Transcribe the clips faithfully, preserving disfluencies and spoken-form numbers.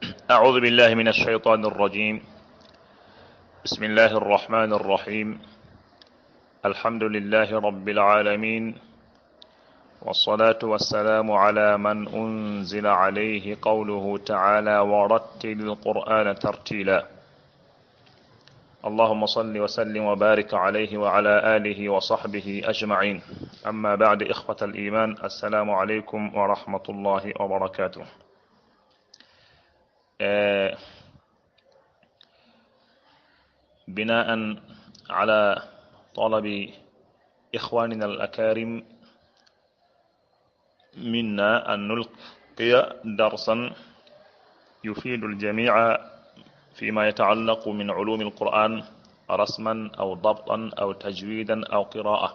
أعوذ بالله من الشيطان الرجيم. بسم الله الرحمن الرحيم. الحمد لله رب العالمين. والصلاة والسلام على من أنزل عليه قوله تعالى: ورتل القرآن ترتيلا. اللهم صل وسلم وبارك عليه وعلى آله وصحبه أجمعين. أما بعد، إخوة الإيمان، السلام عليكم ورحمة الله وبركاته. Eh, بناء على طلب إخواننا الأكارم منا أن نلقي درسا يفيد الجميع فيما يتعلق من علوم القرآن رسما أو ضبطا أو تجويدا أو قراءة.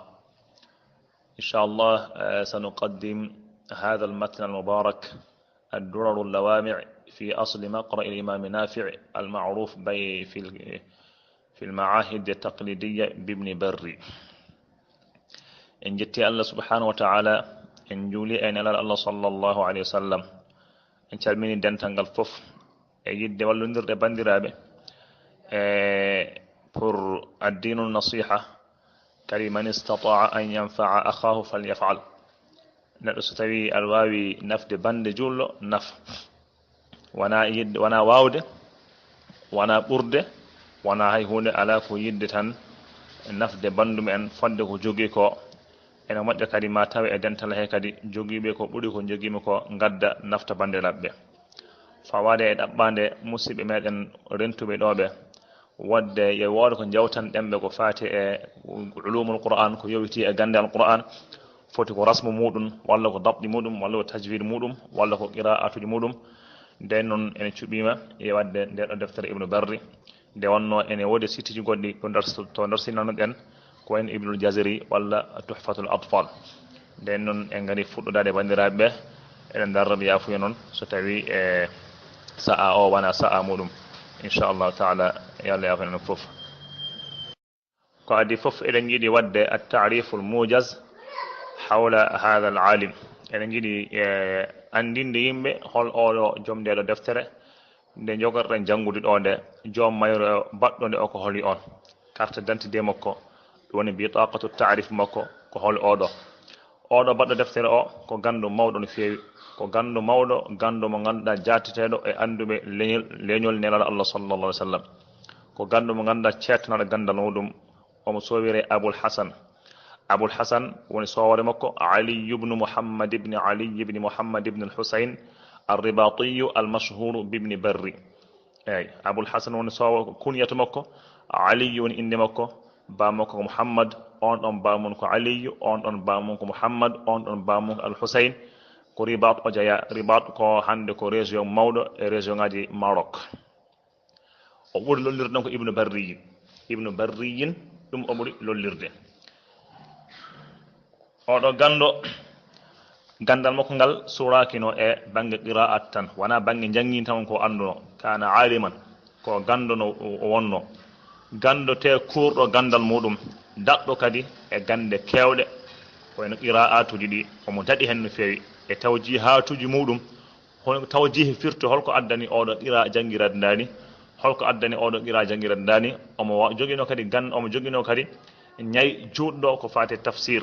إن شاء الله، آه، سنقدم هذا المتن المبارك، الدرر اللوامع في أصل مقرأ الإمام نافع المعروف بي-، في ال-، في المعاهد التقليدية بابن بري. En jetti Allah subhanahu wa ta'ala, en juuli e Nelaaɗo Allah sallallahu alayhi wa sallam, en calmini dental ngal fof e yiɗde wallondirde banndiraaɓe, e pour addinu nasiha, kadi man istata'a an yanfa'a akhahu falyaf'al. Neɗɗo so tawi aɗa waawi nafde bannde juulɗo, naf. Wona yiɗde, wona waawde, wona ɓurde, wona hay huunde, alaa ko yiɗde tan nafde banndum en, fodde ko jogii ko. Ene moƴƴa kadi ma tawe e dental he kadi jogiiɓe ko ɓuri ko jogiimi ko, ngadda nafta banndiraaɓe ɓe. Fawaade e ɗaɓɓaande musidɓe meɗen rentuɓe ɗo ɓe, wadde yo wooda ko jawtanɗen ɓe ko faati e ulumul Qur'an, ko yowiti e gannde al Qur'an, foti ko rasmu muɗum, walla ko dabdi muɗum, walla ko tajwid muɗum, walla ko qiraatuji muɗum. Nden noon ene cuɓiima e wadde nde ɗo deftere Ibnu Barri, nde wonno ene woodi sitiji goɗɗi to ndars-, to ndarsinanoɗen ko wayno Ibnul Jazari walla Tuhfatul Atfal. Nden noon en ngari fuɗɗodaade banndiraaɓe ɓe, eɗen darra ɓe yaafuya noon so tawi e sa'a o wona sa'a muɗum. Inchallahu taala, yo Allah yaafan en fof. Ko adii fof, eɗen njiɗi waɗde at-ta'riful mujaz hawla hadha al-alim. Eɗen njiɗi, eh, anndinde yimɓe hol oɗo joom ndeɗo deftere nde jogorɗen janngude ɗo nde, joom mayre baɗɗo nde o ko holi on? Carte d'identité makko, ɗum woni bitaqatu ta'rif makko, ko hol oɗo? Oɗo baɗɗo deftere o ko ganndo mawɗo no feewi, ko ganndo mawɗo, ganndo mo ngannduɗaa jaateteeɗo e annduɓe leñol, leñol Nelaaɗo Allah sallallahu alaihi wasallam. Ko ganndo mo ngannduɗaa ceertanaɗo ganndal muɗum, omo soowiree Abul Hasan. Abul Hasan woni soowore makko Ali ibn Muhammad ibn Ali ibn Muhammad ibn al-Husayn ar-Ribatiyu al-mashhuru bibni Barri. Eeyi, Abul Hasan woni soowo, kunyatu makko, Aliyu woni innde makko, baa makko ko Muhammad, on ɗon baa mum ko Aliyu, on ɗon baa mum ko Muhammad, on ɗon baa mum ko Al Husayn. Ko Ribat o jeyaa. Ribat ko hannde ko région mawɗo e région ngaji Maroc. O ɓuri lollirde ɗon ko Ibnu Barriyin. Ibnu Barriyin, ɗum o ɓuri lollirde. Oɗo ganndo, ganndal makko ngal suuraakino e bannge qiraa'at tan, wonaa bannge njannginta on ko annduno. Kaana aaliman, ko ganndo no o wonno. Ganndo te kuurɗo ganndal muɗum, daɗɗo kadi e gannde keewɗe, ko wayno qiraa'atuuji ɗi, omo daɗi heen no feewi, e tawjiihaatuuji muɗum. Hono tawjiihi firti, holko addani oɗo qira janngirade ndaani? Holko addani oɗo qira janngirade ndaani? Omo wa-, joginoo kadi gan-, omo joginoo kadi ñayi juutɗo ko faati e tafsir,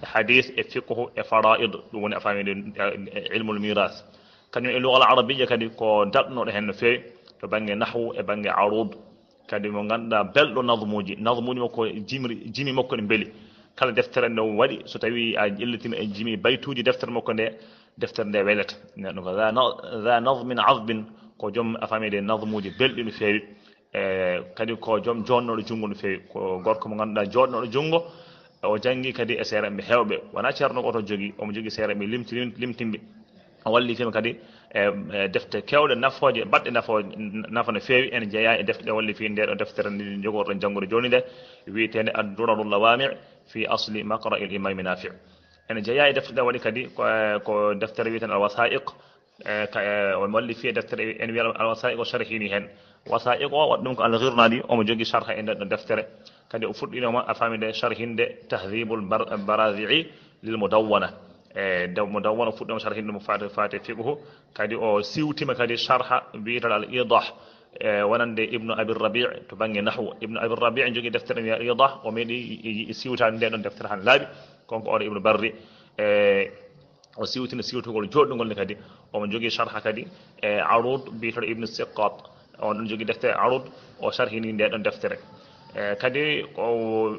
e hadis, e fiqhu, e faraid, ɗum woni a faami ɗum, e, e ilmul miras. Kañum e lugal arabiyya kadi ko daɗnooɗo heen no feewi to bannge nahwu e bannge arud. Kadi mo ngannduɗaa belɗo nazmuuji, nazmuuji makko jimri, jimi makko ne mbeli. Kala deftere nde o waɗi, so tawi a ƴellitiima e jimi baytuuji deftere makko nde, deftere nde welata. Neɗɗo ko za na-, za nazmin azbin, ko joom a faami de nazmuuji belɗi no feewi. E, kadi ko joom joɗnooɗo junngo no feewi. Ko gorko mo ngannduɗaa joɗnooɗo junngo, o janngi kadi e seerenɓe heewɓe. Wonaa ceerno gooto jogii, omo jogii seerenɓe limti-, lim-, limtinɓe. O wallifiima kadi e, e defte keewɗe nafooje, baɗɗe nafooje, nafa no feewi. Ene jeyaa e defte ɗe wallifi nde ɗo deftere nde jogorɗen janngude jooni nde, wiyeteende Ad-Durarul Lawami' fi asli maqra'il Imami Nafi'. Ene jeyaa e defte ɗe waɗi kadi ko, ko deftere wiyeteende Al Wasaiq, e, ka, e, o wallifi e deftere en wiya Al Wasaiq, o sharhini heen. Wasaiq o waɗi ɗum ko Al Ghirnadi, omo jogii sharha e nder ɗo deftere. Kadi o fuɗɗinooma a faami de sharhinde Tahdhibul Bar-, Barazi'i lil Mudawwana. E daw mo daw wona fuɗɗooma sharhinde mo faate, faate fiqhu. Kadi o siwtima kadi sharha biyeteeɗo al idah, e wonande Ibnu Abi Rabi' to bannge nahwu. Ibnu Abi Rabi' jogii deftere wiya idah, o meeɗi siwtaade nde ɗon deftere han laaɓi. Kanko oɗo Ibnu Barri, e o siwtini siwtugol joɗɗungol ne kadi. Omo jogii sharha kadi e arud biyeteeɗo Ibnu Siqqat. On ɗon jogii deftere arud, o sharhini nde ɗon deftere. E kadi ko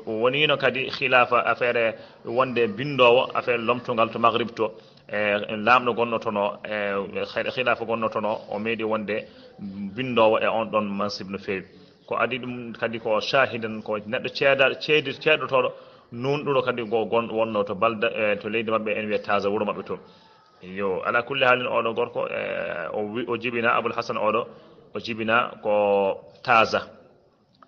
woniino kadi khilafa affaire wonde binndoowo affaire lomtungal to Maghrib to, e laamɗo gonnotono, e khilafa gonnotono, o meeɗi wonde binndoowo e on ɗon mansib no feewi. Ko adi ɗum kadi ko shahidan, ko neɗɗo ceeda-, ceedi-, ceedotooɗo, nuunɗuɗo kadi go-, gon-, wonno to balda, e to leydi maɓɓe, en wiya Taza, wuro maɓɓe to. Yo, ala kulli haalin, oɗo gorko, e, o wi-, o jibina, Abul Hasan oɗo, o jibina ko Taza.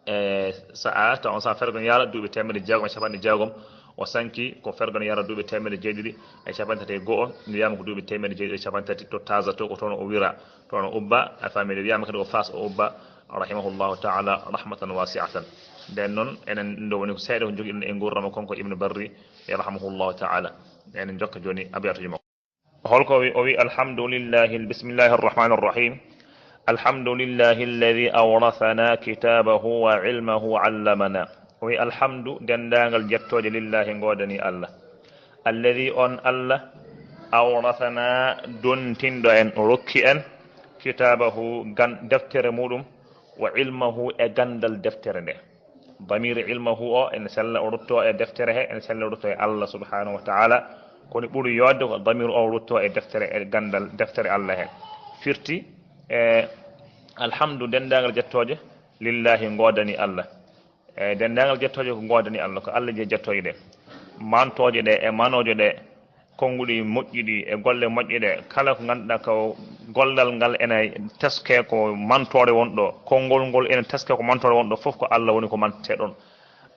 E, sa'a, taw on sa'a fergon yara duuɓi teemedde jeegom e capanɗe jeegom, o sanki ko fergon yara duuɓi teemedde jeeɗiɗi e capanɗe tati e go'o, mi wiyama ko duuɓi teemedde jeeɗiɗi e capanɗe tati to Taza to, ko toon o wira, toon o ubba, a faami, nde wiyama kadi ko Fas o ubba, rahimahullahu ta'ala, rahmatan wasi'atan. Nden noon, enen ɗo woni ko seeɗa ko jogiɗen e nguurndam kanko Ibnu Barri, e rahimahullahu ta'ala. Enen jokka jooni abiyatuji makko. Holko o wi? O wi, "Alhamdulillahi, bismillahi arrahmani arrahim. Alhamdulillahi alladhi awrathana kitabahu wa ilmahu allamana." O wi, "Alhamdu, denndaangal jettooje, lillahi, ngoodani Allah. Alladhi, on Allah, awrathana, dontinɗo en, rokki en, kitabahu, gan-, deftere muɗum, wa ilmahu, e ganndal deftere nde." Damir ilmahu o ene sella o rutto e deftere he, ene sella o rutto e Allah subhanahu wa ta'ala. Kono ɓuri yodde ko damir o rutto e deftere, e ganndal deftere Allah he. Firti, e, alhamdu, denndaangal jettooje, lillahi, ngoodani Allah. E, denndaangal jettooje ko ngoodani Allah, ko Allah je jettooje ɗe. Mantooje ɗe e manooje ɗe, konnguɗi moƴƴi ɗi e golle moƴƴe ɗe, kala ko ngannduɗaa ko gollal ngal ene teske ko mantoore won ɗo, konngol ngol ene teske ko mantoore won ɗo, fof ko Allah woni ko mantete ɗon.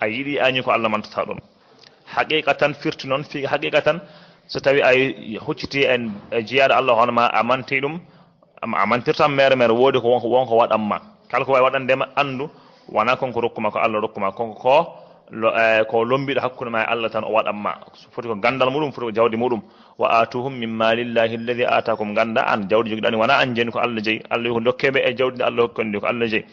A yiɗi, a yiɗaani, ko Allah mantata ɗon. Haqiqa tan firti noon, fi haqiqa tan, so tawi a hucciti en e jiyaaɗo Allah hono ma, a manti ɗum, a, a mantirtan mere mere, woodi ko won, won ko waɗan ma. Kala ko wawi waɗande ma, anndu, wona kon ko rokku ma, ko Allah rokku ma. Kon ko lo-, eh, ko lombiɗo hakkunde ma e Allah tan o waɗan ma. Foti ko gandal muɗum, foti ko jawdi muɗum. "Wa atuhum min malillahi alladhi atakum." Ganda an jawdi jogiɗani wona an jeyi, ko Allah jeyi. Allah wi ko dokke ɓe e jawdi ndi Allah hokki on ndi, ko Allah jeyi.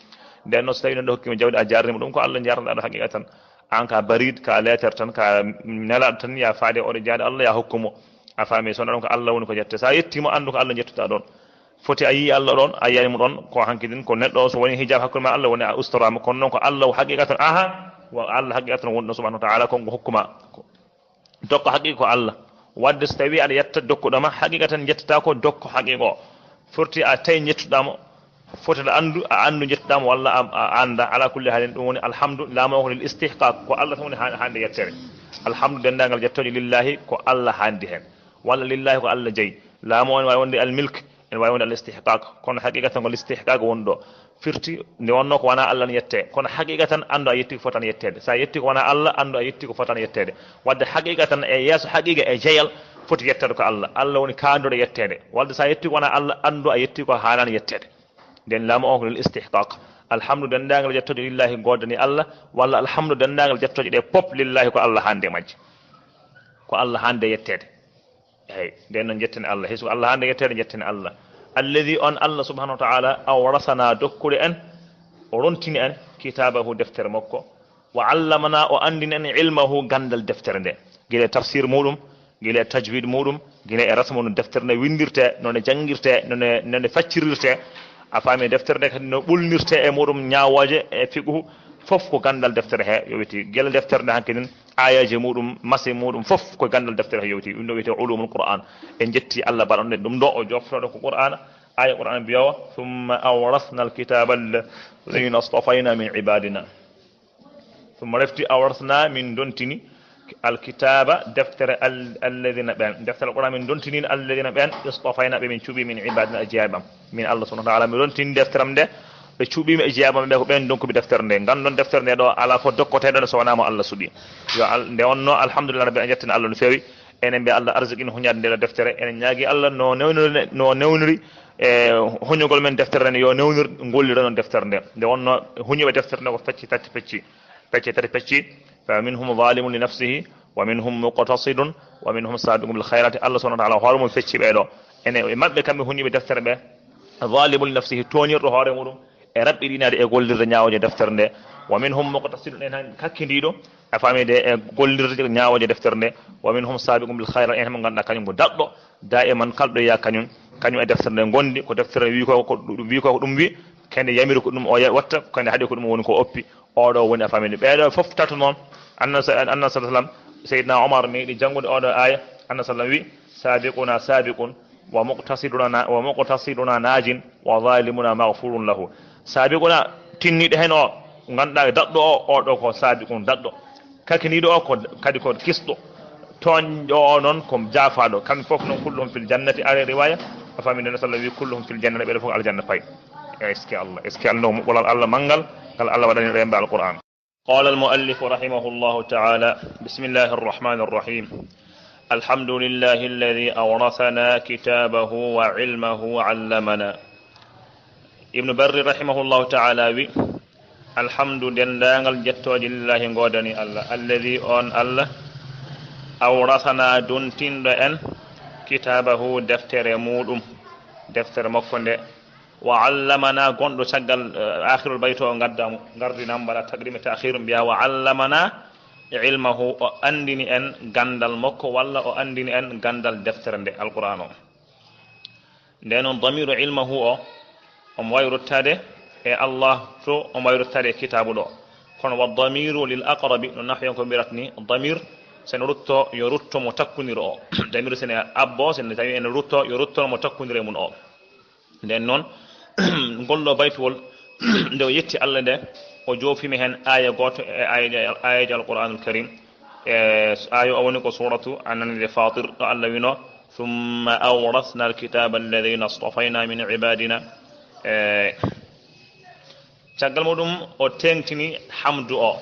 Nden noon so tawi neɗɗo hokki ma jawdi a jarnima ɗum, ko Allah jarnaɗo haqiqa tan. An ka barid, ka leeter tan, ka nelaɗo tan, ya faade oɗo jeyaaɗo Allah, ya hokku mo. A faami, so ɗum ko Allah woni ko jette. Sa yetti mo, anndu ko Allah jettuɗa ɗon. Foti a yii Allah ɗon, a yiyani mo ɗon, ko hanki din, ko neɗɗo o so woni hijab hakkunde ma Allah, woni a ustorama, kono noon ko Allah haqiqatan, aha, wa Allah haqiqatan wonɗo subhanahu wa ta'ala, kon ko hokkuma. Dokko haqiqa ko Allah. Wadde so tawi aɗa yetta dokkuɗo ma, haqiqatan jettata ko dokko haqiqa o. Forti a tawi jettuɗa mo, foti aɗa anndu, a anndu jettuɗa mo, walla a, a annda. Ala kulli halin, ɗum woni alhamdu, laamu o ko lil istihqaq, ko Allah tan woni ha-, hande yettere. Alhamdu, dendagal jettooje lillahi, ko Allah handi hen. Walla lillahi, ko Allah jeyi. Laamu o ne wawi wonde al milk, ene wawi wonde al istihqaq. Kono haqiqatan ko al istihqaq woni ɗo. Firti, nde wonno ko wona Allah ne yette. Kono haqiqatan anndu a yetti ko fotani yettede. Sa yetti ko wona Allah, anndu a yetti ko fotani yettede. Wadde haqiqatan e yeeso haqiqa e jeyal foti yettede ko Allah. Allah woni kaanduɗo yettede. Wadde sa yetti ko wona Allah, anndu a yetti ko haanani yettede. Nden laamu o ko lil istihqaq. Alhamdu, dendagal jettooje lillahi, godani Allah, walla alhamdu, dendagal jettooje ɗe pop lillahi, ko Allah hande majje. Ko Allah hande yettede. Eyyi, nden noon jetten Allah. Hay so Allah hande yettede, jetten Allah. Alladhi, on Allah subhanahu wa ta'ala, awrasana, dokkuɗo en, o rontini en, kitabahu, deftere makko, wa allamana, o andini en, ilmahu, gandal deftere nde. Gila e tafsir muɗum, gila e tajwid muɗum, gila e rasmu no deftere nde windirte, no nde jangirte, no nde, no nde faccirirte. A faami, deftere nde kadi no ɓulnirte e muɗum ñaawooje e fiqhu, fof ko gandal deftere he yowiti. Gila deftere nde hanki nin, ayaji muɗum, masi muɗum, fof ko gandal deftere he yowiti. Ɗum ɗo wiyete ulumul Qur'an. En jetti Allah baɗanɗo en ɗum ɗo, o joftooɗo ko Qur'ana, aya Qur'ana biyowo, "Thumma awrasna alkitaba alladhina istafayna min ibadina." Summa refti, awrasna, min dontini, alkitaba, deftere al-, alladhina ɓen. Deftere Qur'an min dontini, alladhina ɓen, istafayna ɓe min cuɓi, min ibadina e jeyaaɓe am. Min Allah subhanahu wa ta'ala, mi dontini deftere am nde, ɓe cuɓimi e jeyaaɓe am ɓe, ko ɓen donkuɓe deftere nde. Ngandon deftere nde ɗo, ala fof dokkoteɗo nde so wona mo Allah suɓi. Yo Al-, nde wonno, alhamdulillah, rabbil alamin, en jettani Allah no feewi. Enen mbiya Allah arsiqin huñaade nde ɗo deftere. Enen ñaagi Allah no newniri, no newniri e huñugol men deftere nde, yo newnir ngollira noon deftere nde. Nde wonno huñuɓe deftere nde ko pecce tati pecci, pecce tati pecci. Fa minhum zalimun li nafsihi, Wa minhum muqtasidun, wa minhum sabiqun bil khayrati. Allah subhanahu wa ta'ala hoore mum fecci ɓee ɗo. Ene e maɓɓe kamɓe hunniiɓe deftere ɓe, zalimun li nafsihi, tooñirɗo hoore muɗum, e raɓɓiɗinaade e gollirde ñaawooje deftere nde. Wa minhum muqtasidun, en han kakkindiiɗo, a faami de, e gollirde ñaawooje deftere nde. Wa minhum sabiqun bil khayrat, en hemo ngannduɗaa kañum ko daɗɗo, daiman kala ɗo yiya kañum, kañum e deftere nde ngondi, ko deftere wi ko, ko ɗum wi ko, ko ɗum wi, kende yamiri ko ɗum o ya-, watta, kende haɗi ko ɗum woni ko oppi. Oɗo woni a faami de. Ɓeeɗo fof tato noon, anna sa-, anna sallallahu alaihi wasallam, Seydina Omar meeɗi janngude oɗo aaya, anna sallam wi, "Sabiquna sabiqun, wa muqtasiduna na-, wa muqtasiduna najin, wa zalimuna maghfurun lahu." Sabiquna, tinniiɗo heen o, ngannduɗaa daɗɗo o, oɗo ko sabiqun daɗɗo. Kakiniiɗo o ko, kadi ko kisɗo. Tooñɗo o noon ko jaafaaɗo. Kamɓe fof noon kulluhum fil jannati, ari riwaya, a faami nde sallam wi, "Kulluhum fil jannati", ɓeeɗo fof aljanna payi. Est-ce que Allah, est-ce que Allah, no moƴƴal Allah manngal, ngal Allah waɗani ɗo yimɓe Alqur'an. قال المؤلف رحمه الله تعالى: بسم الله الرحمن الرحيم. الحمد لله الذي أورثنا كتابه وعلمه وعلمنا. Ibnu Barri rahimahullahu ta'ala wi, "Alhamdu, denndaangal jettooje, lillahi, ngoodani Allah, alladhi, on Allah, awrathana, dontinɗo en, kitaabahu, deftere muuɗum, deftere makko nde, wa allamana", gonɗo caggal, eh, akhirul bayt o, ngadda mo, ngardina mo, mbaɗa taqdim e ta'khir, mbiya, "Wa allamana ilmahu", o anndini en ganndal makko, walla o anndini en ganndal deftere nde, Alqur'aan o. Nde noon, damiru ilmahu o, omo waawi ruttaade e Allah to, omo waawi ruttaade e kitaabu ɗo. Kono wa damiru lil aqrabi, no nahwiyanko mbiyata ni, damir, so ene rutto, yo rutto mo takkundiro o. Damir so ene abbo, so ene tawi ene rutto, yo rutto mo takkundiro e mum o. Nden noon, ngol ɗo baytuwol, nde o yetti Allah nde, o joofima heen aaya gooto e aayeeje, aayeeje Alqur'aanul Karim. E aaya o woni ko suuratu, a nani nde, Faatir, ɗo Allah wino, "Thumma awrasna alkitaaba alladhina istafayna min ibadina." E caggal muɗum, o teeŋtini hamdu o,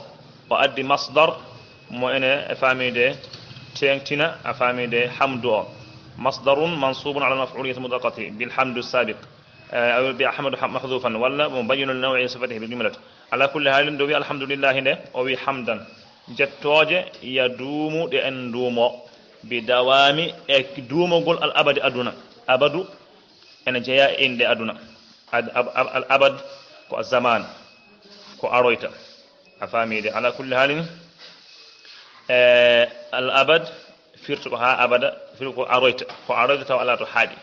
o addi masdar mo ene e faamide teeŋtina, a faamide hamdu o. Masdarun mansubun ala maf'uliyati mutlaqati bil hamdu sabiq. Eh, aw bi ahmadu ha-, mahdhufan, walla mo bayyinu li naw'i sifatihi bil jumlati. Ala kulli halin, nde o wi alhamdulillahi nde, o wi hamdan. Jettooje yaduumu ɗe en nduumo, bi dawaami, e duumogol al abadi aduna. Abadu ene jeya e innde aduna. Ad-, ab-, ab-, al abad ko zaman, ko aroyta. A faami de? Ala kulli halin, eh, al abad firti ko haa abada, firti ko aroyta, ko aroyta tawa alaa to haaɗi.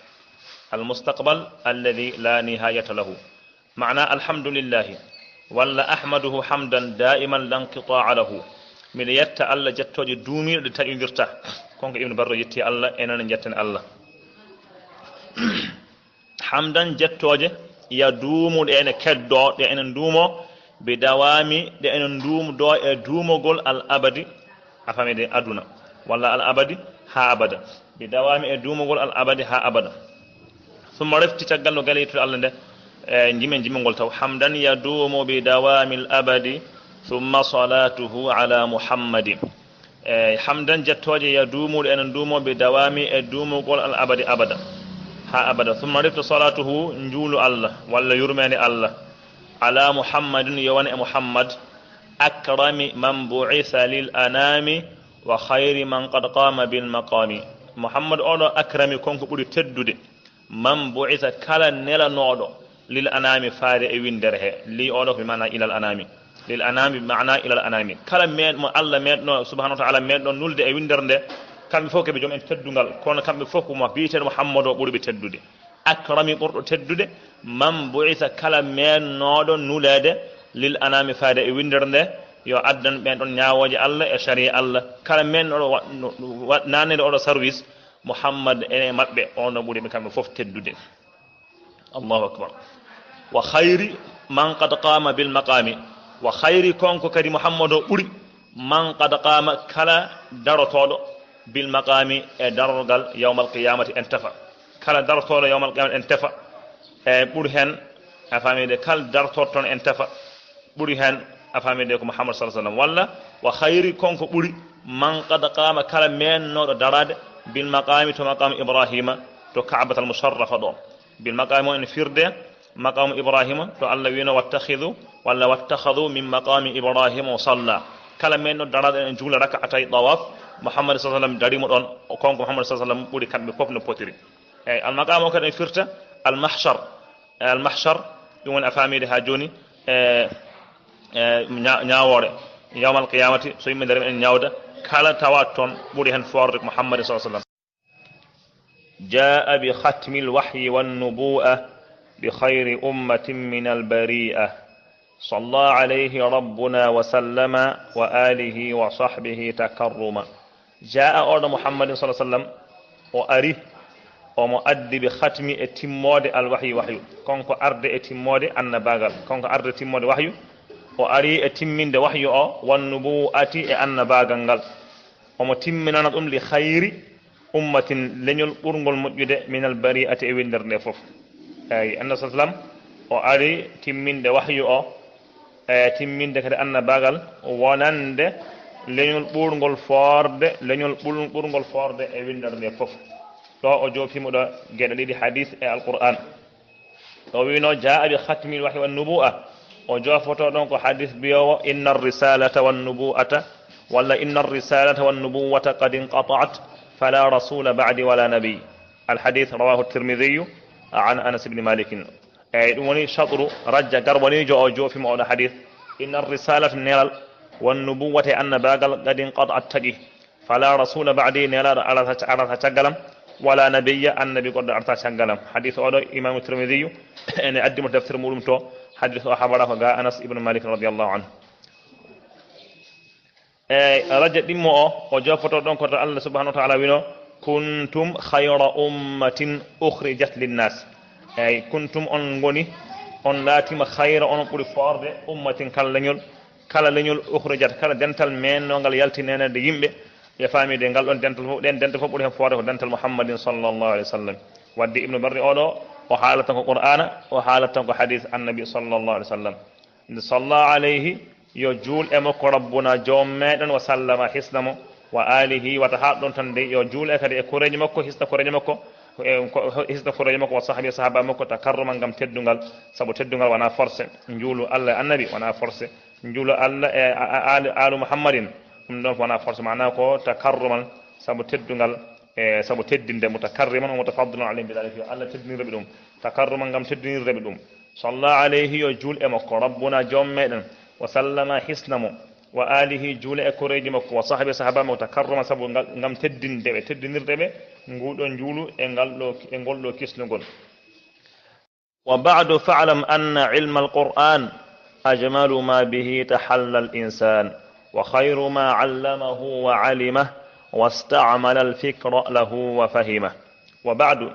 Al mustaqbal alladhi la nihayata lahu. Maana alhamdulillahi, walla ahmaduhu hamdan daiman la inqita'a lahu. Miɗo yetta Allah jettooje duumiiɗe ɗe taƴondirta. Konko Ibnu Barro yetti Allah, enen en jetten Allah. Hamdan, jettooje, yaduumu, ɗe ene keddoo, ɗe ene nduumo, bi dawaami, ɗe ene nduumdoo e duumogol al abadi, a faami de, aduna, walla al abadi haa abada, bi dawaami, e duumogol al abadi haa abada. Summa refti, caggal no galle yettude Allah nde, e, jimen jimongol taw, hamdan yaduumu bi dawaami al abadi, summa salaatuhu ala Muhammadi. E, hamdan, jettooje, yaduumu, ɗe ene nduumo, bi dawaami, e duumugol al abadi abada, haa abada. Summa refti salaatuhu, njuulu Allah, walla yurmeende Allah, ala Muhammadin, yo won e Muhammad, akrami man bu'itha lil anami, wa khayri man qad qama bil maqami. Muhammad oɗo akrami, konko ɓuri teddude, man bu'itha, kala nelanooɗo, lil anami, faade e winndere he. Li oɗo ko bi maana ilal anami. Lil anami bi maana ilal anami. Kala men mo Allah meeɗno, subhanahu wa ta'ala meeɗno nulde e winndere nde, kamɓe fof ko ɓe joom en teddungal, kono kamɓe fof ko mo biyeteeɗo Muhammad o ɓuri ɓe teddude. Akrami, ɓurɗo teddude, man bu'itha, kala meeɗnooɗo nuleede, lil anami, faade e winndere nde, yo addan ɓen ɗon ñaawooje Allah e sariya Allah. Kala meeɗnooɗo wa-, wa-, naneede oɗo service, Muhammad ene maɓɓe, on ɗon ɓuri ɓe kamɓe fof teddude. Allahu akbar. Wa khayri man qad qama bil maqami. Wa khayri, konko kadi Muhammad o ɓuri, man qad qama, kala darotooɗo, bil maqami, e darorgal yawmal qiyamati en tefa. Kala darotooɗo yawmal qiyamati en tefa, e ɓuri heen, a faami de, kala darotooɗo toon en tefa, ɓuri heen, a faami de, ko Muhammad sallallahu alaihi wasallam. Walla, wa khayri, konko ɓuri, man qad qama, kala meeɗnooɗo daraade, bil maqami, to maqam Ibrahima, to Ka'batal Musharrafa ɗo. Bil maqami o ene firde maqamu Ibrahima, to Allah wino, "Wattakhidhu", walla, "Wattakhadhu min maqami Ibrahima musalla." Kala meeɗnooɗo daraade en juula rak'atay tawaf, Muhammad sallallahu alaihi wasallam dari mo ɗon, o kanko Muhammad sallallahu alaihi wasallam ɓuri kamɓe fof no potiri. Eyyi, al maqam o kadi ne firta al mahshar. Eyyi, al mahshar, ɗum woni a faamide ha joni, e, e, ña-, ñaawoore. Yawmal qiyamati, so yimɓe dari en ñaawda, kala tawa toon ɓuri hen foorde ko Muhammad sallallahu alaihi wasallam. جاء بختم الوحي والنبوءة بخير أمة من البرية. صلى عليه ربنا وسلم وآله وصحبه تكرما. Jaa, oɗo Muhammadin sallallahu alaihi wasallam, o ari, omo addi bi khatmi, e timmoode al wahyi, wahyu. Kanko arde e timmoode annabagal. Kanko arde timmoode wahyu. O ari e timminde wahyu o, wan nubuwati, e annabagal ngal. Omo timminana ɗum li khayri ummatin, leñol ɓurngol moƴƴude, minal bari'ati, e winndere nde fof. Eyi, Annabi sallallahu alaihi wasallam, o ari timminde wahyu o, e timminde kadi annabagal, wonande leñol ɓurngol foorde, leñol ɓul-, ɓurngol foorde e winndere nde fof. Ɗo o joofimo ɗo geɗe ɗiɗi, hadith e Alqur'an. O wino, "Jaa bi khatmil wahyi wan nubuwa." O joofoto ɗon ko hadith biyowo, "Inna risalata wan nubuwata," walla, "Inna risalata wan nubuwata qad inqata'at, fala rasula ba'di wala nabi." Al hadith rawahu Tirmidhi an Anas ibn Malik. Eyyi, ɗum woni shatru rajja garwanijo o joofimo oɗo hadith. "Inna risalata," nelal, "wan nubuwata," e annabagal, "qad inqata'at," tagi. "Fala rasula ba'di," nelaaɗo arata, arata caggalam, "wala nabiyya," annabi goɗɗo arata caggalam. Hadith oɗo Imamu Tirmidhi ene addi mo deftere muɗum to. Hadith o habara ko ga Anas ibn Malik radiyallahu anhu. E rajja ɗimmo o, o joofoto ɗon ko to Allah subhanahu wa ta'ala wino, "Kuntum khayra ummatin ukhrijat linnas." Eyyi, kuntum, on ngoni, on laatima, khayra, on ɓuri foorde, ummatin, kala leñol, kala leñol, ukhrijat, kala dental mennongal yalti nenede yimɓe, ya faami de ngal ɗon dental fof, ɗen dental fof ɓuri hen foore ko dental Muhammadin sallallahu alaihi wasallam. Wadde Ibnu Barri oɗo, o haalata ko Qur'ana, o haalata ko hadith Annabi sallallahu alaihi wasallam. Nde salla alayhi, yo juul e makko Rabbuna, joom meɗen, wa sallama, hisna mo, wa alihi, wata haaɗ ɗon tan de, yo juul e kadi e koreeji makko, hisna koreeji makko, e ko, hisna koreeji makko, wa sahbi, sahaba makko, takarruman, ngam teddungal, sabu teddungal wona forcé, njuulu Allah e Annabi wona forcé. Njuulu Allah e a-, a-, aali, aalu Muhammadin, ɗum ɗon ko wona forcé, maanaa ko takarruman, sabu teddungal, e sabu teddinde, mutakarriman wa mutafaddilan alayhim bidhalika, yo Allah teddinir ɓe ɗum, takarruman, ngam teddinirde ɓe ɗum. Salla alayhi, yo juul e makko, Rabbuna, joom meɗen, wa sallama, hisna mo, wa alihi, juule e koreeji makko, wa sahbi, sahaba makko, takarruman, sabu ngal, ngam teddinde ɓe, teddinirde ɓe, nguɗo njuulu e ngal ɗo, e ngol ɗo kisnugol. Wa ba'du, fa'lam anna ilma al-Qur'an ajmalu ma bihi tahalla al-insan, wa khayru ma allamahu wa alima, wasta'mala al-fikra lahu wa fahima. Wa ba'du,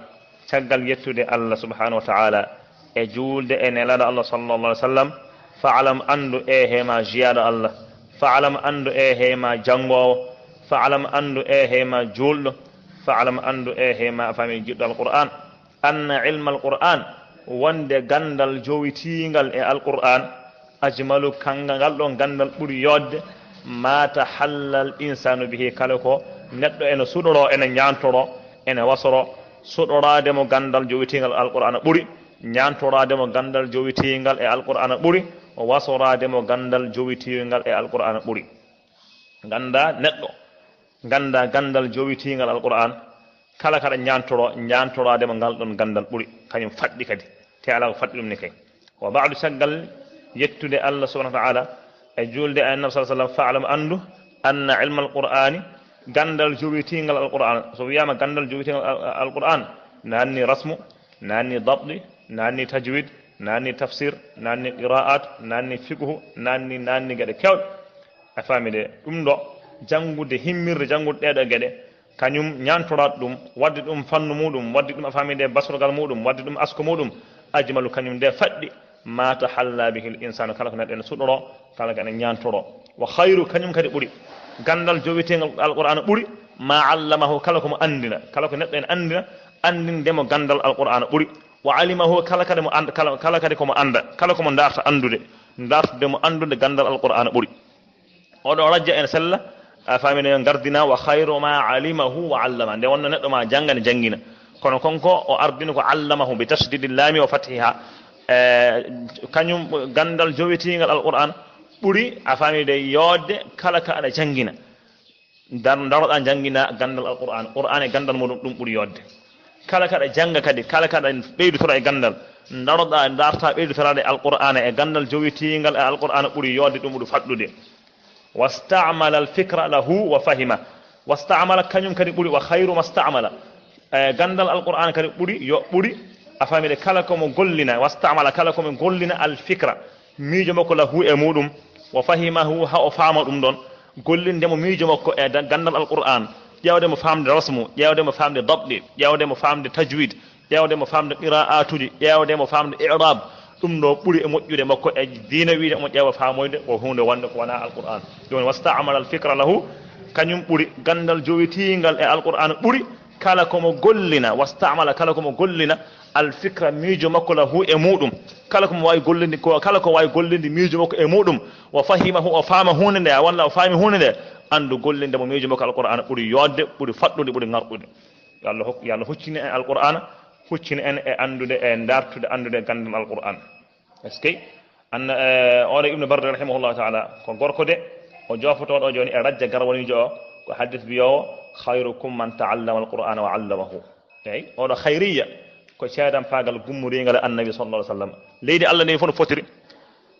caggal yettude Allah subhanahu wa ta'ala e juulde e nelaɗo Allah sallallahu alaihi wasallam, fa'lam, andu, e hema jiyaɗo Allah, fa'lam, andu, e hema jangowo, fa'lam, andu, e hema juulɗo, fa'lam, andu, e hema a fami jiɗɗo Al-Qur'an. Anna ilma al-Qur'an, wonde gandal jowitiingal e Al-Qur'an, ajmalu, kangal ɗon gandal ɓuri yodde, ma tahallal insanu bihi, kala ko neɗɗo ene suɗoro, ene ñantoro, ene wasoro, suɗoraade mo gandal jowitiingal Al-Qur'an ɓuri, ñantoraade mo gandal jowitiingal e Al-Qur'an ɓuri, wasoraade mo gandal jowitiingal e Al-Qur'an ɓuri. Ganda neɗɗo, ganda gandal jowitiingal Al-Qur'an, kala kaɗa ñantoro, ñantoraade mo ngal ɗon gandal ɓuri, kañum faɗɗi kadi, te alaa ko faɗɗi ɗum ni kay. Wa ba'du, caggal yettude Allah subhanahu wa ta'ala e juulde e Annabi sallallahu alaihi wasallam, fa'lam, andu, anna ilma al-Qur'ani, gandal jowitiingal Al-Qur'an. So wiyama gandal jowitiingal Al-, Al-Qur'an, nanni rasmu, nanni dabdi, nanni tajwid, nanni tafsir, nanni qira'at, nanni fiqhu, nanni, nanni geɗe kewɗe. A faami de, ɗum ɗo, janngude, himmirde janngude ɗee ɗoo geɗe, kañum ñaantoraat ɗum, waɗde ɗum fannu muɗum, waɗde ɗum, a faami de, basorgal muɗum, waɗde ɗum asko muɗum, ajmalu, kañum de faɗɗi, ma tahalla bihil insanu, kala ko neɗɗo ene suɗoro, kala ko ene ñaantoro. Wa khayru, kañum kadi ɓuri. Ganndal jowiteengal Alqur'aana ɓuri, ma allamahu, kala ko mo anndina, kala ko neɗɗo ene anndina, anndinde mo ganndal Alqur'aana ɓuri. Wa alimahu, kala kadi mo and-, kala, kala kadi ko mo annda, kala ko mo ndaarta anndude, ndaartude mo anndude ganndal Alqur'aana ɓuri. Oɗo rajja ene sella, a faami no gardina, wa khayru ma alimahu wa allama. Nde wonno neɗɗo ma jannga ne janngina. Kono konko o ardini ko allamahu bi tashdidi llami wa fathiha. E, kañum ganndal jowitiingal Alqur'aan ɓuri, a faami de, yoodde kala ka aɗa janngina. Ndar-, ndaroɗaa njanngina ganndal Alqur'aana. Qur'aana e ganndal muɗum, ɗum ɓuri yooɗde. Kala kaɗa jannga kadi, kala kaɗa ɓeydutora e ganndal, ndaroɗaa, ndartaa ɓeydutoraade Alqur'aana e ganndal jowitiingal e Alqur'aana ɓuri yooɗde, ɗum ɓuri faɗɗude. Wastamala alfikra lahu wa fahima. Wastamala kañum kadi ɓuri, wa khayru mastamala. E ganndal Alqur'aana kadi ɓuri, yo ɓuri, a faami de, kala ko mo gollina, wastamala kala ko mo gollina alfikra, miijo makko lahu e muɗum, wa fahimahu ha o faama ɗum ɗon, gollinde mo miijo makko e da-, ganndal Alqur'aan, ƴeewde mo faamde rasmu, ƴeewde mo faamde dabɗi, ƴeewde mo faamde tajwid, ƴeewde mo faamde qira'atuji, ƴeewde mo faamde i'rab, ɗum ɗo ɓuri e moƴƴude makko e diina wiide omo ƴeewa faamoyde ko huunde wonde ko wona Alqur'aan. Jooni wastamala alfikra lahu, kañum ɓuri, ganndal jowitiingal e Alqur'aan ɓuri, kala ko mo gollina, wastamala kala ko mo gollina, alfikra miijo makko lahu e muɗum, kala ko mo waawi gollinde ko, kala ko waawi gollinde miijo makko e muɗum, wa fahimahu o faama huunde nde, walla o faami huunde nde, anndu gollinde mo miijo makko Alqur'aan ɓuri yooɗde, ɓuri faɗɗude, ɓuri ŋarɗude. Yo Allah hok-, yo Allah huccine en Alqur'aana, huccine en e anndude e ndartude anndude ganndal Alqur'aan. Est-ce que anna, eh, oɗo Ibnu Barda rahimahullahu taala ko gorko de, o joofotooɗo jooni e rajja garwaniijo o, ko hadis biyoowo, "Khayrukum man ta'allama al-Qur'ana wa 'allamahu." Eyi, oɗo khayriya ko ceedampaagal gummoriingal e Annabi sallallahu alaihi wasallam. Leydi Allah ndi fof no fotiri.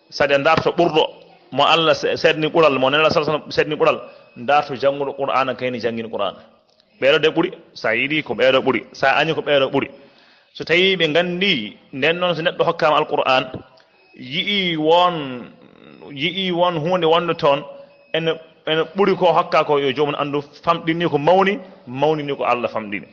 Saɗe ndarto ɓurɗo mo Allah se-, seedni ɓural, mo Nela sallallahu alaihi wasallam seedni ɓural, ndarto jannguɗo Qur'ana, kayni janngin Qur'ana. Ɓeeɗo de ɓuri, so a yiɗi ko ɓeeɗo ɓuri, so a añi ko ɓeeɗo ɓuri. So tawii ɓe nganndi, nden noon so neɗɗo hokkaama Alqur'aan, yi'ii won, yi'ii won huunde wonde toon, ene, ene ɓuri ko hokkaa ko, yo joomum anndu famɗinii ko mawni, mawnini ko Allah famɗini.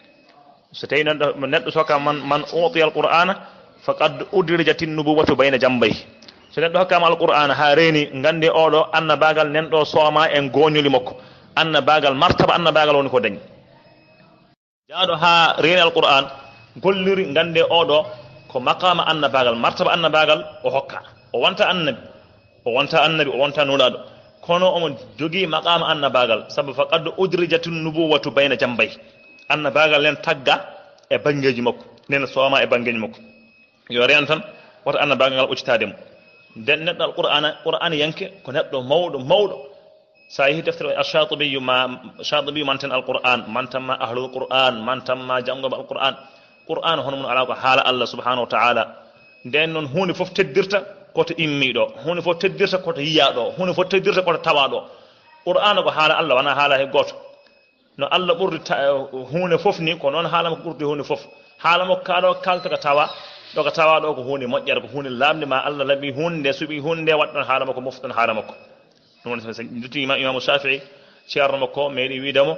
So tawii neɗɗo, neɗɗo so hokkaama man, man uutiya Alqur'aana, faqad udrijati nubuwwatu bayna jambayhi. So neɗɗo hokkaama Alqur'aana haa reeni, nganndi oɗo annabaagal nan ɗo sooma e gooñoli makko. Annabaagal, martaba annabaagal woni ko dañi. Jaaɗo haa reeni Alqur'aan, golliri, nganndi oɗo ko maqaama annabaagal, martaba annabaagal o hokka. O wonta annabi, o wonta annabi, o wonta nulaaɗo. Kono omo jogii maqaama annabaagal, sabu faqad udrijati nubuwwatu bayna jambayhi. Annabaagal nan tagga e banngeeji makko, nan sooma e banngeeji makko. Yo reen tan, wota annabaagal ngal ɓoccitaade mo. Nden neɗɗo Alqur'aana, Qur'aana yanke ko neɗɗo mawɗo, mawɗo. So a yehi deftere Ash-Shaatibi ma, Shaatibi manten Alqur'aan, mantan ma ahlul Qur'aan, mantan ma janngooɓe Alqur'aan. Qur'aan hono mum alaa, ko haala Allah subhanahu wa ta'ala. Nden noon huunde fof teddirta ko to immii ɗo, huunde fof teddirta ko to yiyaa ɗo, huunde fof teddirta ko to tawaa ɗo. Qur'aana ko haala Allah, wonaa haala hay gooto. No Allah ɓurdi ta-, huunde fof ni, ko noon haala makko ɓurdi huunde fof. Haala makko kaa ɗo kalta ko tawa, ɗo ko tawa ɗo ko huunde moƴƴere, ko huunde laaɓnde, ma Allah laaɓi huunde nde, suɓi huunde nde, waɗi ɗon haala makko, mofti ɗon haala makko. Ɗum woni so, so ndutti ima-, Imaamu Shaafi'i, ceerno makko meeɗi wiide mo,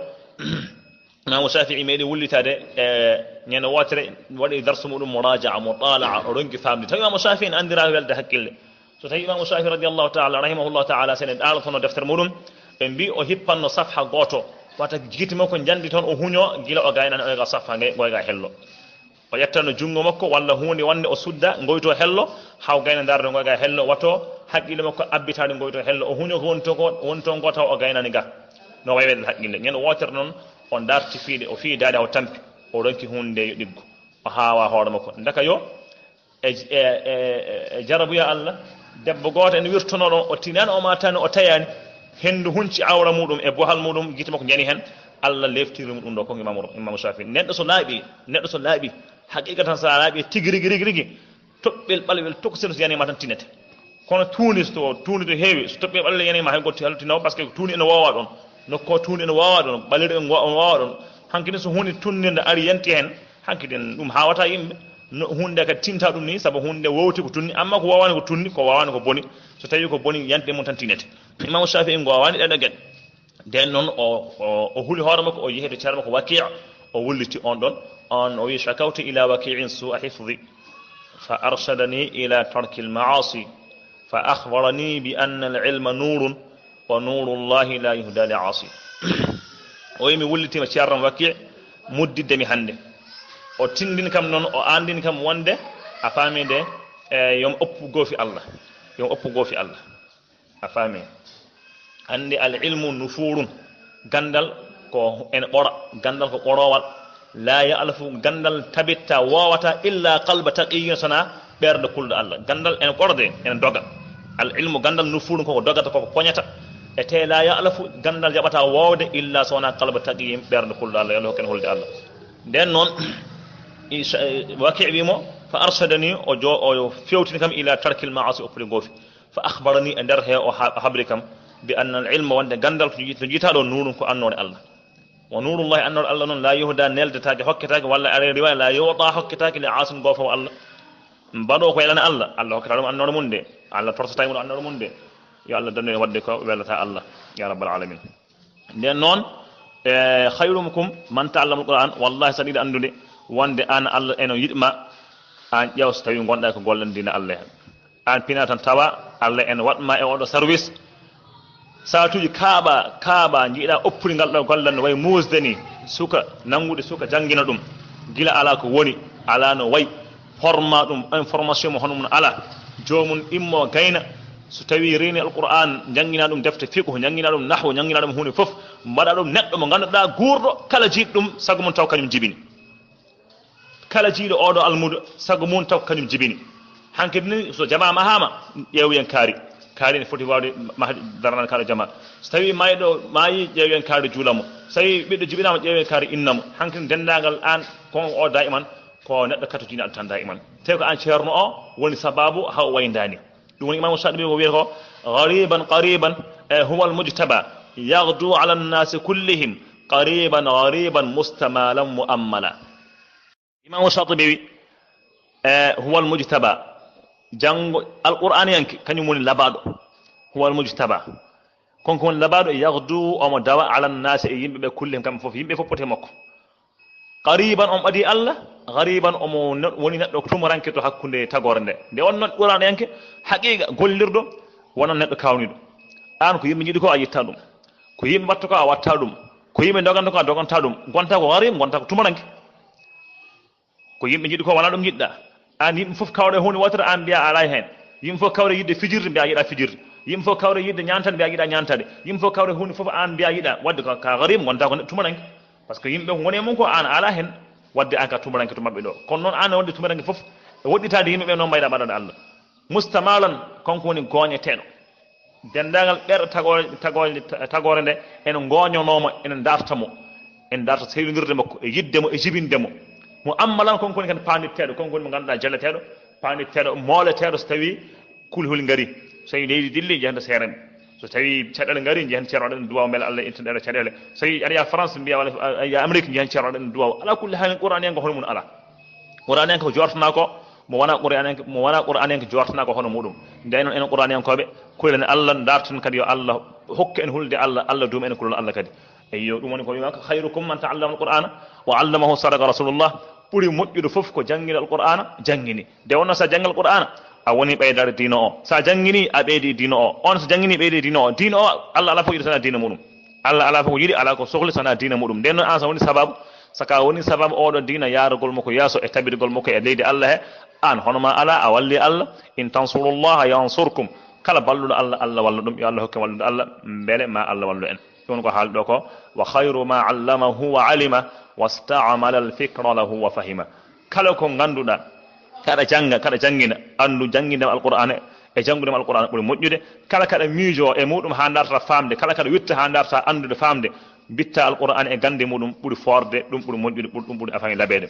Imaamu Shaafi'i meeɗi wullitaade e ñande wootere, waɗi darsu muɗum muraaja'a, mutaalaa, o ronki faamde. Tawi Imaamu Shaafi'i ne anndiraa welde hakkille. So tawii Imaamu Shaafi'i radiyallahu ta'ala, rahimahullahu ta'ala, so en ɗaalotono deftere muɗum, ɓe mbii o hippanno safha gooto, wata gite makko njanndi toon, o huñoo gila o gaynaani oya ga safha nge-, ngoya ga hello. O ƴettanno junngo makko walla huunde wonde o sudda, ngoytoo hello, haa o gayna ndaarde ngoya ga hello, wato haqqille makko abbitaade ngoytoo hello, o huñoo ko woni to ko, woni toon ko tawa o gaynaani ga. No wayi welde haqqille. Ñande wootere noon, o darti fiide, o fii daade, o tampi, o ronki huunde nde yo ɗiggu. O haawa hoore makko. Ndaka yo e, e, e, e jarabuya Allah, debbo gooto ene wirtonoo ɗon, o tinaani, o maataani, o tayaani, henndu hunci awra muɗum e bohal muɗum, gite makko njani heen, Allah leeftiri mo ɗum ɗo, ko Imaamu, Imaamu Shaafi'i. Neɗɗo so laaɓi, neɗɗo so laaɓi, haqiiqatan so a laaɓi tigi rigi, rigi, rigi, toɓɓel ɓalewel tokosel so yani ma tan tinete. Kono tuuni so to, tuuni to heewi, so toɓɓel ɓalewel yani ma hay goɗɗo haltinoo, parce que tuuni ene woowa ɗon, nokku o tuuni ene woowa ɗon, ɓalewel ene woowa ɗon. Hankadi so huunde tunninde ari yanti heen, hankadi ɗum haawata yimɓe. No, huunde kadi tinta ɗum ni, sabu huunde wowti ko tunni, amma ko wawaani ko tunni, ko wawaani ko boni. So tawii ko boni, yante mum tan tinete. Imaamu Shaafi'i ngo wawaani ɗeɗo geɗe. Nden noon o, o, o huli hoore makko, o yehi to ceerno makko Waki', o wulliti on ɗon. On o wi, "Shakawtu ila Waki'in su'a hifzi, fa arshadani ila tarkil ma'asi, fa akhbarani bi anna al-ilma nurun, wa nurullahi la yuhda li asi." O wi, "Mi wullitiima ceerno Waki' muddidde mi hannde." O tindini kam noon, o anndini kam wonde, a faami de, e, yo mi oppu goofi Allah. Yo mi oppu goofi Allah. A faami? Anndi al ilmu nufurun. Ganndal ko ene ɓora. Ganndal ko ɓoroowal. La ya'lafu, ganndal tabitta, wowata illa qalba taqiyyin, sona ɓernde kulɗo Allah. Ganndal ene ɓorda, ene doga. Al ilmu, ganndal, nufurun, koko dogata, koko poñata. E te la ya'lafu, ganndal jaɓata woowde, illa so wonaa qalba taqiyyin, ɓernde kulɗo Allah, yo Allah hokken hulde Allah. Nden noon, Isa-, Waki' wi mo, fa arshadani, o jo-, o fewtini kam ila tarkil ma'asi, oppude goofi. Fa akhbarani, e nder he o ha-, o habri kam, bi anna al ilma, wonde ganndal to ji-, to jiytaa ɗo, nurun, ko annoore Allah. Wa nurullahi, annoore Allah noon, la yuhda, neldetaake, hokketaake, walla are riwaya, la yu'ta, hokketaake, li asin, goofoowo Allah. Mbaɗo ko yelana Allah, Allah hokkata ɗum annoore mum nde. Allah torsata mo annoore mum nde. Yo Allah dandu en waɗde ko welata Allah, ya rabbal alamin. Nden noon, e, khayrukum man ta'allama al-Qur'an, wallahi, saɗa yiɗi anndude wonde aan Allah eno yiɗ ma, aan ƴeew so tawi ngonɗa ko gollan diina Allah heen. Aan pina tan tawa Allah eno waɗ ma e oɗo service. Saatuuji kaaɓa, kaaɓa, njiɗa oppude ngal ɗo gollal no wayi muusde ni, suka, nanngude suka, janngina ɗum. Gila alaa ko woni, alaa no wayi, forma ɗum, information mo hono mum alaa. Joomum immo gayna, so tawi reeni Alqur'aan, njanngina ɗum defte fiqhu, njanngina ɗum nahwu, njanngina ɗum huunde fof, mbaɗa ɗum neɗɗo mo ngannduɗaa guurɗo, kala jiiɗ ɗum, sago mum taw kañum jibini. Kala jiiɗo oɗo almuudo, sago mum taw ko kañum jibini. Hankadi ni, so jamaa mahaama, ƴeewen kaari. Kaari ne foti waawde mahde daranaade kala jamaa. So tawi mayɗo maayi, ƴeewen kaari juula mo. So tawi ɓiɗɗo jibinaama, ƴeewen kaari inna mo. Hankadi denndaangal aan, kon o daa'iman, ko neɗɗo kato diina tan daa'iman. Tawi ko aan ceerno o woni sabaabu haa o wayndaani. Ɗum woni Imaamu Shaatibi ko wiyata ko, "Ghariban qariban, e, huwal mujtaba, yaghdu ala nnaasi kullihim, qariban ghariban mustamalan muammala." Imaamu Shaatibi wi, e, "Huwal mujtaba." Janngo Alqur'aaniyanke, kañum woni labaaɗo. "Huwal mujtaba." Kon ko woni labaaɗo, yaghdu, omo dawa, ala nnaasi, e yimɓe ɓe, kullihim, kamɓe fof. Yimɓe fof poti e makko. Qariban, on ɓadii Allah, ghariban, omo ne-, woni neɗɗo tumuranke to hakkunde tagoore nde. Nde on non Qur'aaniyanke, haqiiqa gollirɗo, wonan neɗɗo kaawniiɗo. Aan ko yimɓe njiɗi ko a yitta ɗum. Ko yimɓe mbatta ko a watta ɗum. Ko yimɓe ndoganta ko a doganta ɗum. Ngonta ko gharib, ngonta ko tumuranke. Ko yimɓe njiɗi ko wona ɗum njiɗɗa. Aan yimɓe fof kawra e huunde wootere, aan mbiya a alaa heen. Yimɓe fof kawra yiɗde fijirde, mbiya yiɗa fijirde. Yimɓe fof kawra yiɗde ñaantade, mbiya yiɗa ñaantade. Yimɓe fof kawra huunde fof, aan mbiya yiɗa. Wadde ko ka gharib, ngonta ko tumuranke. Par ce que yimɓe ko ngoni e mum ko aan a alaa heen, wadde aan ka tumuranke to maɓɓe ɗo. Kono noon aan wonde tumuranke fof, e woɗɗitaade yimɓe ɓe noon mbayɗa mbaɗaade Allah. Mustamalan, kanko woni gooñeteeɗo. Denndaangal ɓerɗe tagoore, tagoore, tagoore nde, ene ngooñanoo mo, ene ndarta mo. Ene ndarta seydondirde makko, e yiɗde mo, e jibinde mo. Muammalan, kanko woni kadi paanditteeɗo, kanko woni mo ngannduɗaa jaleteeɗo, paanditteeɗo, mooleteeɗo so tawii kulhuli ngari. So tawii leydi dilli, njehen to seeremɓe. So tawii caɗeele ngari, njehen ceerno waɗa ɗum duwaaw, mbele Allah ittan ɗeɗo caɗeele. So tawii aɗa yaha France, mbiya walla aɗa yaha Amérique, njehen ceerno waɗa ɗum duwaaw. Alaa kulli haalin, Qur'aaniyanke hono mum alaa. Qur'aaniyanke ko jortanaa ko, mo wonaa Qur'aaniyanke, mo wonaa Qur'aaniyanke jortanaa ko hono muɗum. Ndeen noon enen Qur'aaniyankooɓe, kulen Allah, ndarten kadi yo Allah hokke en hulde Allah, Allah duuma en kulol Allah kadi. Eyyo, ɗum woni ko wiimaaka, "Khayrukum man ta'allama al-Qur'ana wa 'allamahu", sadaqa Rasulullah. Ɓuri moƴƴude fof ko janngiiɗo Alqur'aana, janngini. Nde wonnoo so a janngi Alqur'aana, a woni ɓeydaade diina o. So a janngini, a ɓeydi diina o. On so janngini, ɓeydi diina o. Diina o, Allah alaa fof yiɗi so wonaa diina muɗum. Allah alaa fof ko yiɗi, alaa ko sohli so wonaa diina muɗum. Nden noon, aan so woni sabaabu, saka woni sabaabu oɗo diina yaarugol makko yeeso e tabitugol makko e leydi Allah he, aan hono ma alaa, a walli Allah. "In tansurullaha yansurkum." Kala balluɗo Allah, Allah walla ɗum. Yo Allah hokke wallude Allah, mbele ma Allah wallu en. Ɗum ko haali ɗo ko, "Wa khayru ma 'allamahu wa 'alima, wasta'mala al-fikra lahu wa fahima." Kala ko ngannduɗaa, kaɗa jannga, kaɗa janngina, anndu janngindema Alqur'aana e janngudema Alqur'aana ɓuri moƴƴude. Kala kaɗa miijoo e muɗum haa ndarta faamde, kala kaɗa witta haa ndarta anndude faamde, mbitta Alqur'aana e gannde muɗum ɓuri foorde, ɗum ɓuri moƴƴude, ɓuri, ɗum ɓuri afani labeede.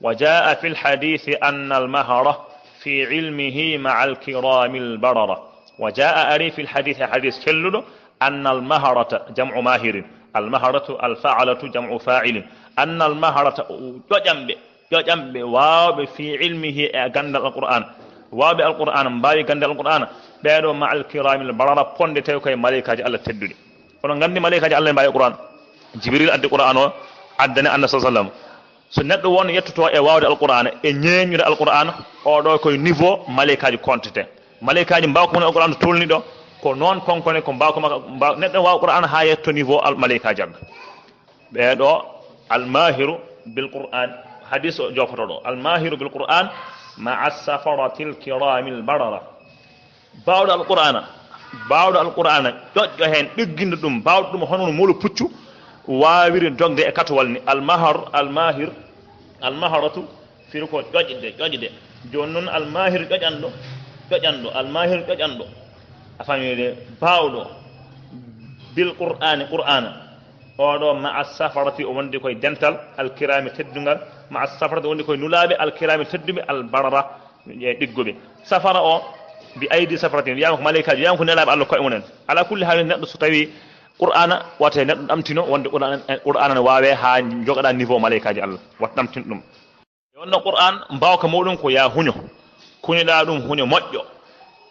"Wa jaa fil hadiisi anna al-mahara fi ilmihi ma'a al-kiraami al-barara." Wa jaa, ari, fil hadiisi, hadiis celluɗo, anna al-maharata, jam'u mahirin. Al-maharatu, al-fa'alatu, jam'u fa'ilin. Anna al-maharata, ƴoƴamɓe, ƴoƴamɓe, waawɓe, fi ilmihi, e ganndal Alqur'aan, waawɓe Alqur'aan, mbaawi ganndal Alqur'aan, ɓeeɗo ma al-kiraamil barara, ponde tawi koye maleykaaji Allah tedduɗi. Oɗon nganndi maleykaaji Allah mbaawi Alqur'aan. Jibril addi Qur'aan o, addani Annabi sallallahu alaihi wasallam. So neɗɗo won yettoto e waawde Alqur'aan, e ñeeñude Alqur'aan, oɗo koye niveau maleykaaji kontete. Maleykaaji mbaaw ko woni Alqur'aan to tolni ɗo, ko noon konkone ko mbaaw ko maka-, mbaaw, neɗɗo waawa Qur'aan haa yetto niveau al-, maleykaaji Allah. Ɓeeɗo, al-mahiru bil Qur'an, hadis o jofoto ɗo. Al-mahiru bil Qur'an ma'a safaratil kiramil barara. Baawɗo Alqur'aana, baawɗo Alqur'aana, ƴoƴƴo heen, ɗigginɗo ɗum, baawɗo ɗum hono no molo puccu waawiri dogde e katowal ni. Al-mahar, al-mahir, al-maharatu, firi ko ƴoƴde, ƴoƴde. Jooni noon, al-mahir ƴoƴanɗo, ƴoƴanɗo, al-mahir ƴoƴanɗo. A faami de, baawɗo, Bil qur'ani, qur'ana. Oɗo ma'a safarati, o wondi koye dental, al kirami teddungal, ma'a safarati, o wondi koye nulaɓe, al kirami tedduɓe, al barara, e ɗigguɓe. Safara o, bi aydi safarati, wiyama ko maleykaji, wiyama ko nelaɓe Allah koye mumen. Ala kulli haalin, neɗɗo so tawi qur'ana, wata neɗɗo ɗamtino wonde qur'ana, qur'ana ne wawe ha jogaɗa niveau maleykaji Allah, wata ɗamtin ɗum. E wonno qur'an, mbawka muɗum ko ya huño, kuñoɗa ɗum huño moƴƴo,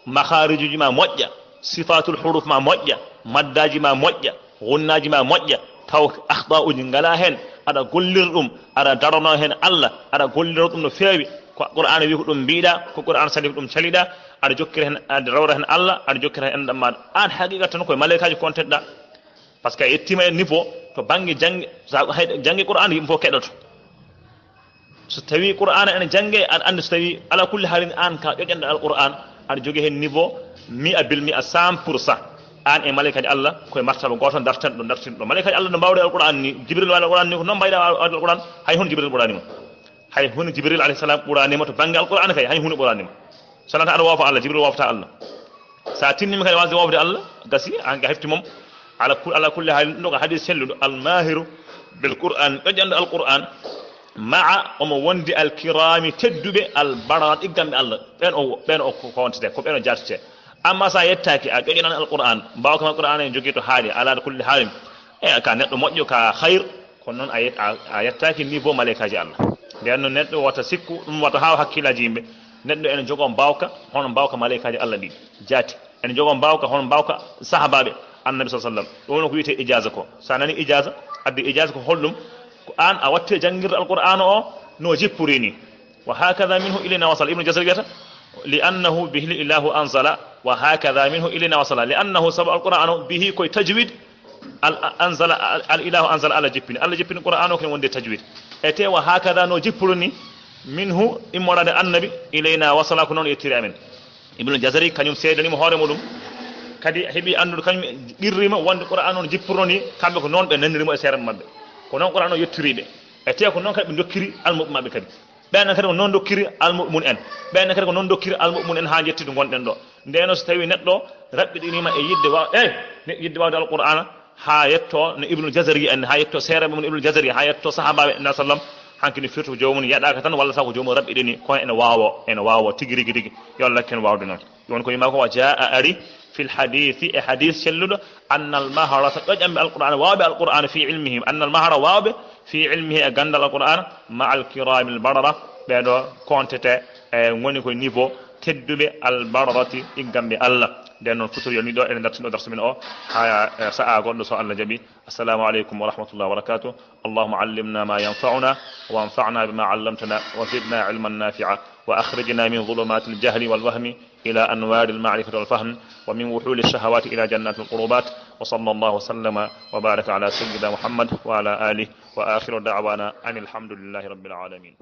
makharijuji ma moƴƴa, sifatul huruf ma moƴƴa, maddaji ma moƴƴa, gunnaji ma moƴƴa, taw akhta'uji ngala hen, aɗa gollira ɗum, aɗa darano hen Allah, aɗa gollira ɗum no feewi. Ko qur'an wi ko ɗum mbiɗa, ko qur'an sali ko ɗum caliɗa, aɗa jokkira hen, aɗa rawra hen Allah, aɗa jokkira hen enɗam maɗa. An haqiqa tan koye maleykaji konteɗɗa. Par ce que a yettima e niveau to bangge jangge, sa hay jangge qur'an yimɓe fof keɗoto. So tawi qur'ana ene jangge, aɗa andi, so tawi ala kulli haalin an ka ƴoƴanɗo alqur'an, aɗa jogui hen niveau mi'a bil mi'a, cent pour cent. An e maleykaji Allah koye martaba goto dartanɗo, dartinɗo. Maleykaji Allah no mbawde alqur'an ni, Jibril wawi alqur'an ni, ko noon mbayɗa wawde alqur'an? Hay hunde Jibril ɓuranima. Hay hunde Jibril alayhi salam ɓuranima to bangge alqur'an kay, hay hunde ɓuranima. Sonata aɗa woofa Allah, Jibril woofata Allah. Sa tinnima kadi wasde wofde Allah, gasi, an ka hefti mom. Ala kul-, ala kulli haalin, ɗum ɗo ko hadis selluɗo, al mahiru bil qur'an, ƴoƴanɗo alqur'an, ma'a, omo wondi al kirami tedduɓe, al barara, ɗigganɓe Allah. Ɓen o, ɓen o ko kontete, ko ɓen o jatete. Amma sa yettaki, a ƴoƴanan alqur'an, mbawka ma qur'an en jogui to haaɗi, ala kulli haalin. E ka neɗɗo moƴƴo, ka khayr, kono noon a yet-, a, a yettaki niveau maleykaji Allah. Nden noon neɗɗo wata sikku, ɗum wata haw hakkillaji yimɓe. Neɗɗo ene jogo mbawka, hono mbawka maleykaji Allah ɗi jaati. Ene jogo mbawka, hono mbawka sahabaɓe Annabi sa sallam. Ɗum woni ko wiyete ijaza ko. Sa nani ijaza, addi ijaza ko holɗum? Ko an a watti e janngirde alqur'ana o no jippori ni. Wa hakadha minhu ilayna wasala. Ibnu Jazari wiyata, li annahu bihi ilahu anzala, wa hakadha minhu ilayna wasala. Li annahu, sabu alqur'ana o bihi koye tajwid, al, anzala, al, al ilahu anzala, Allah jippini. Allah jippini qur'ana o kene wonde tajwid. E te wa hakadha no jippori ni, minhu, immorade annabi, ilayna wasala, ko noon yettiri amen. Ibnu Jazari kañum seedanima hoore muɗum, kadi heɓi anndude kañum qirrima wonde qur'an on jippurno ni, kamɓe ko noon ɓe nanirimo e seerenɓe maɓɓe. Ko noon qur'an o yettiriɓe. E te ko noon kadi ɓe dokkiri almuɓe maɓɓe kadi. Ɓen kadi ko noon dokkiri almuɓe mum en. Ɓen kadi ko noon dokkiri almuɓe mum en ha jetti to gonɗen ɗo. Ndeno so tawi neɗɗo raɓɓiɗinima e yidde wa-, eh, ne-, yidde wawde alqur'ana, ha yetto no Ibnul Jazari en, ha yetto seerenɓe mum Ibnul Jazari, ha yetto sahabaɓe en sallam, hanki no firti ko joomum yaɗaka tan, walla taw ko joomum raɓɓiɗini, kono ene wawo, ene wawo tigi rigi rigi. Yo Allah ken wawde noon. Ɗum woni ko yima ko wa jaa ari fil hadisi, e hadis celluɗo, annal maharata, ƴoƴanɓe alqur'ana, wawɓe alqur'ana fi ilmihim, annal mahara, wawɓe fi ilmihi, e gandal alqur'ana, ma al kiramil barara, ɓeɗo kontete, e ngoni koye niveau tedduɓe al bararati, ɗigganɓe Allah. Nden noon, futuro yoni ɗo, eɗen dartino darsu men o, ha, e, sa'a goɗɗo so Allah jaɓi. Assalamu aleykum wa rahmatullahi wa barakatuh. اللهم علمنا ما ينفعنا وانفعنا بما علمتنا وزدنا علما نافعا وأخرجنا من ظلمات الجهل والوهم إلى أنوار المعرفة والفهم ومن وحول الشهوات إلى جنات القربات وصلى الله وسلم وبارك على سيدنا محمد وعلى آله وآخر دعوانا أن الحمد لله رب العالمين.